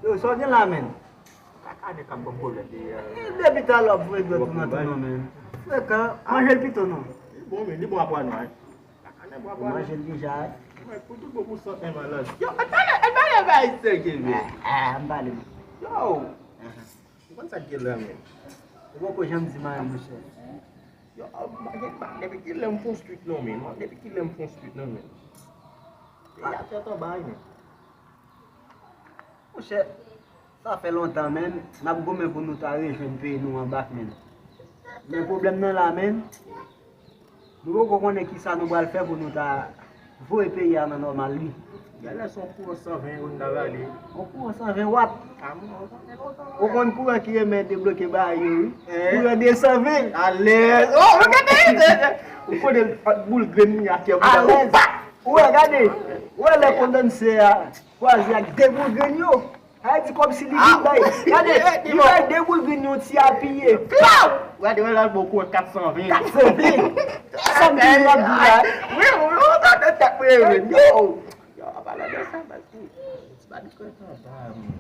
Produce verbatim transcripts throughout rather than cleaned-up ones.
Yo, sa w gen la, menn? Kakane k ap ban m pwoblèm deyè. Depi talè w ap voye dwèt ou nan tou non, menn. Frekan, manje l pito non. Li bon, men, li bon apwa nwa. Kakane bon apwa nwa. Manje l deja, wi. Mwen, pou tout bon pou sante malad. Yo, al pale, al pale bay sèke, men. Ah, ah, m pale. Yo, ou konn sa k gen la, menn? Ou poko janm di m anyen, monchè. Yo, m pa gen, m pa, depi kilè m fon street non, menn? Depi kilè m fon street non, menn? Peyi a tèt anba, wi, menn. Monchè, sa fè lontan, menn, n ap goumen pou nou ta rejwenn peyi nou an bak, menn. Men pwoblèm nan la, menn, nou poko konnen kisa nou pral fè pou nou ta voye peyi a nan nòmal li. Genlè se yon kouran san ven yo n ta rale. Yon kouran san ven wat. Ou konn kouran ki renmen debloke bagay yo, wi. Kouran de san ven. Alèz. Oh, ou gade. Ou konnen ant boul grenn li ak kè bouda. Alèz. Ou wè, gade. Ou wè lè kondansè a kwaze ak de boul grenn yo. Sa vle di kòmsi li vin bay. Gade, li bay de boul grenn yon ti apiye. Plaw! Gade, wè la, l ba w kouran kat san ven. Kat san ven. Sa m toujou ap di la. Wi, wi, wi, w tande tèt mwen, wi. Yo! Yo, an palan de sa, baz, ti badikòt anba, man.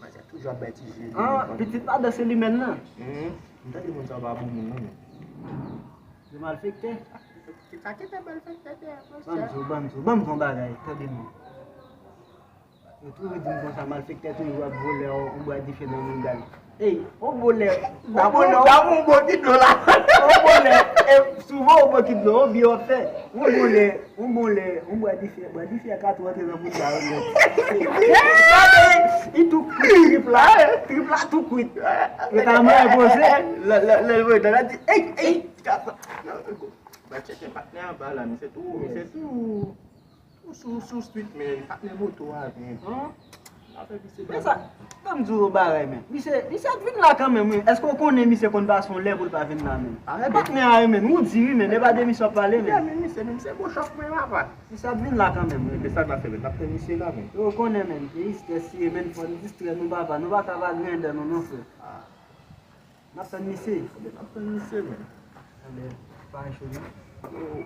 Manzè toujou ap bay ti je. Ah, pitit madan se li menm nan. M tande moun sa pa bon moun, non, men. Yo malfektè. Sa ki te malfektè, te, monchè. Ban m di w, ban m di w, ban m di w yon bagay, tande non. Yo toujou di m konsa, malfektè toujou ap vole yon, yon bwa dife nan men l. Ey, yon vole, yon vole, yon bokit dlo la. Yon vole, e souvan yon bokit dlo, yon byen w ap fè. Yon vole, yon vole, yon bwa dife, bwa dife a ka tou antre nan bouda yo nèt. Li tou kwit, trip la, trip la tou kwit. Yo ta mwen poze. Lè, lè, lè l voye, lè l di, ey, ey, ti gaz la. Ba tcheke patnè anba la, misye tou, misye tou. Ou sou, sou street, men patnè moto a, men. Afè misye. Men sa, ban m di w yon bagay, men. Misye, misye ap vin la kanmenm, wi. Èske w konnen misye konn pase yon lè pou l pa vin la, men? Patnè a, wi, men. Ou di, wi, men. E pa de misye w ap pale, men. Men misye, men misye bon chòf, men, papa. Misye ap vin la kanmenm, wi. Men sa n ap fè, men. N ap tann misye la, men. Yo konnen, men. Peyi strès ye, men. Fò n distrè nou, papa. Nou pa ka pa griyen dan nou, non, frè. N ap tann misye. N ap tann misye, men. Anben, pa gen cho, non.